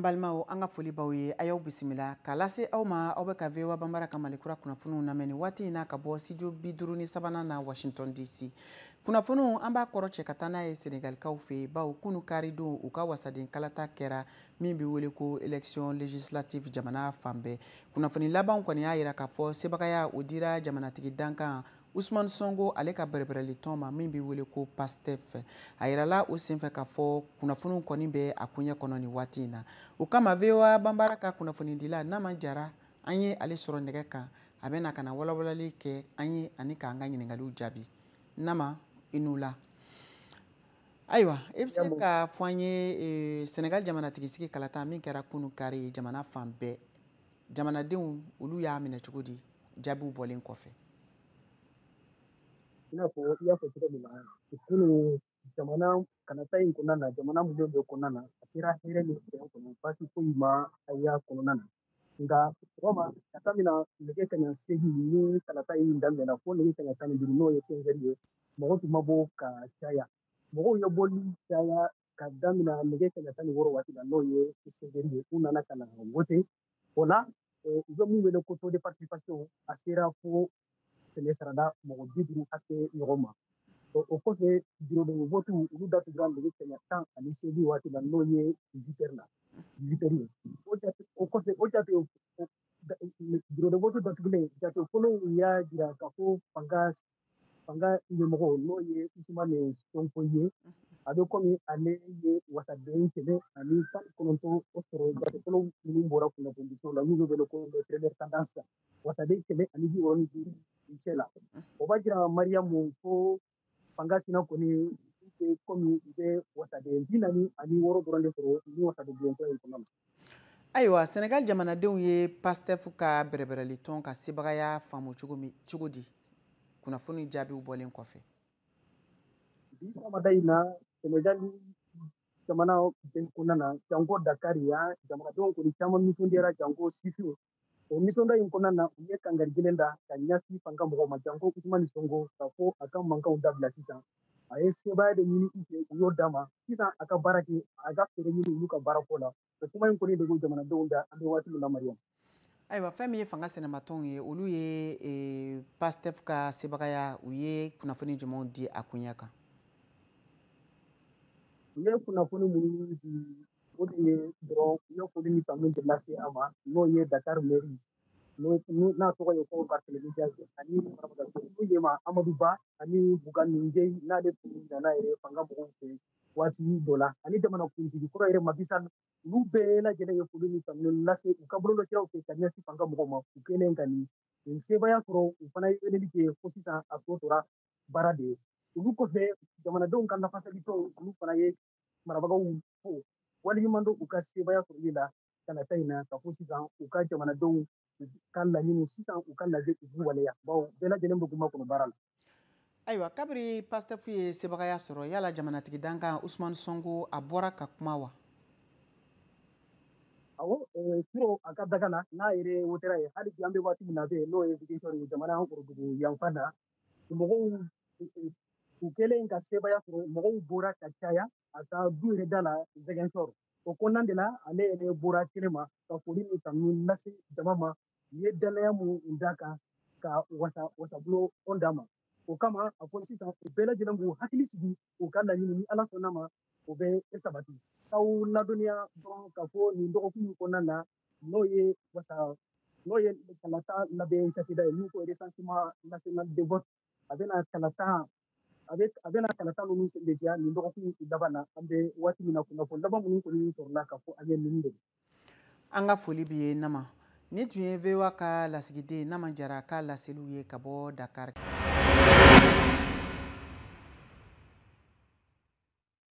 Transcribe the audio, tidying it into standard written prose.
An balimaw, an ka foli b'aw ye. A y'aw bisimila k'a lase aw ma. Aw bɛ ka VOA Banbara ka Malikura kunnafoniw lamɛn nin waati in na ka bɔ studio 53nan na, Washington DC. Kunnafoniw, an b'a kɔrɔ cɛ ka taa n'a ye Senegalikaw fɛ yen, bawo kunu karidon, u ka wasaden kalata kɛra min bɛ wele ko élection législative jamana fan bɛɛ. Kunnafoni labanw kɔni y'a yira k'a fɔ sebagaya o dira jamanatigi dankan Ousmane Sonko, ale ka bɛrɛbɛrɛli tɔn ma min bɛ wele ko PASTEF. A yirala o senfɛ k'a fɔ kunnafoniw kɔni bɛ a koɲɛ kɔnɔ nin waati in na. O kama, VOA Banbara ka kunnafonidila Nama Jara, an ye ale sɔrɔ nɛgɛ kan. A bɛ na ka na walawalali kɛ an ye ani k'an ka ɲininkaliw jaabi. Nama, i n'u la. Ayiwa, i bɛ se ka fɔ an ye, Senegal jamanatigi sigi kalata min kɛra kunu kari jamana fan bɛɛ, jamanadenw olu y'a minɛ cogo di jaabiw bɔlen kɔfɛ? I n'a fɔ i y'a fɔ cogo min na, kunu jamana kalata in kɔnɔna na, jamana minnu bɛ kɔnɔna na, a kɛra hɛrɛ ni bɛn kɔnɔ, baasi foyi ma a y'a kɔnɔna na. Nka sɔgɔma ka taa min na nɛgɛ kaɲa 8 ni kalata in daminɛna fo nɛgɛ kaɲa 15, n'o ye 15 ye, mɔgɔ tun ma bɔ ka caya. Mɔgɔw ye bɔli caya ka daminɛ nɛgɛ kaɲa 16 waati la, n'o ye 16 ye. U nana ka na wote. O la, u bɛ mun wele ko taux de participation, a sera fo kɛmɛ sarada mɔgɔ 50 hakɛ ɲɔgɔn ma. O kɔfɛ, bureau de vote olu datugura nɛgɛ kaɲa 18 waati la, n'o ye 18 la, 18 ye. O kɔfɛ, o jate bureau de vote datugulen, jate fɔlɔw y'a jira k'a fɔ fanga ɲɛmɔgɔ, n'o ye Ousmane Sonko ye, a bɛ komi ale ye wasaden 119 o sɔrɔ. Jate fɔlɔ minnu bɔra kunnafonidisow la, n'u bɛ wele ko les premières tendances, wasaden 165 cɛ la. O b'a jira, Mariyamu, ko fanga sina kɔni bɛ komi u bɛ wasaden 46 dɔrɔn de sɔrɔ ni wasaden bulon kura in kɔnɔ na. Ayiwa, Senegal jamanadenw ye PASTEF ka bɛrɛbɛrɛli tɔn ka sebagaya faamu cogo min, cogo di, kunnafoni jaabiw bɔlen kɔfɛ? Bi sɔgɔmada in na, Senegal jamana bɛɛ kɔnɔna na, janko Dakar yan, jamanadenw kɔni caman nisɔndiyara, janko sifinw. O nisɔndiya in kɔnɔna na, u ye kangari gɛlɛn da ka ɲɛsin fanga mɔgɔw ma, janko Ousmane Sonko, ka fɔ a ka mankanw dabila. Sisan a ye sebaaya de ɲini u fɛ, u y'o d'a ma. Sisan a ka baara kɛ, a ka fɛɛrɛ ɲini olu ka baarako la. O kuma in kɔni de ko jamanadenw da an bɛ waati min na, Mariam. Ayiwa, fɛn min ye fanga sɛnɛmatɔnw ye, olu ye PASTEF ka sebagaya, u ye kunnafoni jumɛnw di a koɲɛ kan? U ye kunnafoni minnu di, o de ye dɔrɔn u ye foli ni tanu de lase a ma, n'o ye Dakar mairie, n'a tɔgɔ ye ko Barthélémy Dias, ani n'u ye ma Amadou Ba, ani Bougane Gueye, n'ale tun nana yɛrɛ fanga mɔgɔw fɛ waati dɔ la, ani jamana kuntigi kɔrɔ yɛrɛ Macky Sall. Olu bɛɛ lajɛlen ye foli ni tanu lase u ka bɔlɔlɔsiraw fɛ ka ɲɛsin fanga mɔgɔw ma. U kɛlen ka nin sebaaya sɔrɔ, u fana ye weleli kɛ ko sisan a tɔ tora baara de ye. Olu kɔfɛ, jamanadenw ka lafasalitɔnw, olu fana ye marabagaw fo waleɲuman dɔn u ka sebaaya sɔrɔli la kalata in na, ka fɔ sisan u ka jamanadenw ka laɲini, sisan u ka lajɛ u b'u waleya, bawo bɛɛ lajɛlen bɛ k'u makɔnɔ baara la. Ayiwa, kabiri PASTEF ye sebagaya sɔrɔ, yala jamanatigi dankan Ousmane Sonko, a bɔra ka kuma wa? Awɔ, suro a ka daga la n'a yɛrɛ wotera ye, hali bi an bɛ waati min na, bɛ yen, n'o ye Ziguinchor ye, jamana worodugu yanfan na. Mɔgɔw u kɛlen ka sebaaya sɔrɔ, mɔgɔw bɔra ka caya a ka du yɛrɛ da la Ziguinchor. O kɔnɔna de la, ale yɛrɛ bɔra kɛnɛ ma ka foli ni tanu lase jama ma, u ye danaya mun da kan ka wasa wasabulon d'a ma. O kama, a ko sisan u bɛɛ lajɛlen k'u hakili sigi, u ka laɲini, ni Ala sɔnna ma, o bɛ sabati. K'aw ladɔnniya dɔrɔn k'a fɔ nin dɔgɔkun in kɔnɔna na, n'o ye kalata labɛn cakɛda ye min ko Recensement national de vote, a bɛna kalata ninnu senbɛntiya nin dɔgɔkun laban na. An bɛ waati min na, kunnafoni laban minnu kɔni sɔrɔla ka fɔ an ye, ninnu de. An ka foli b'i ye, Nama. Nin tun ye VOA ka lasigiden Nama Jara ka laseliw ye ka bɔ Dakar.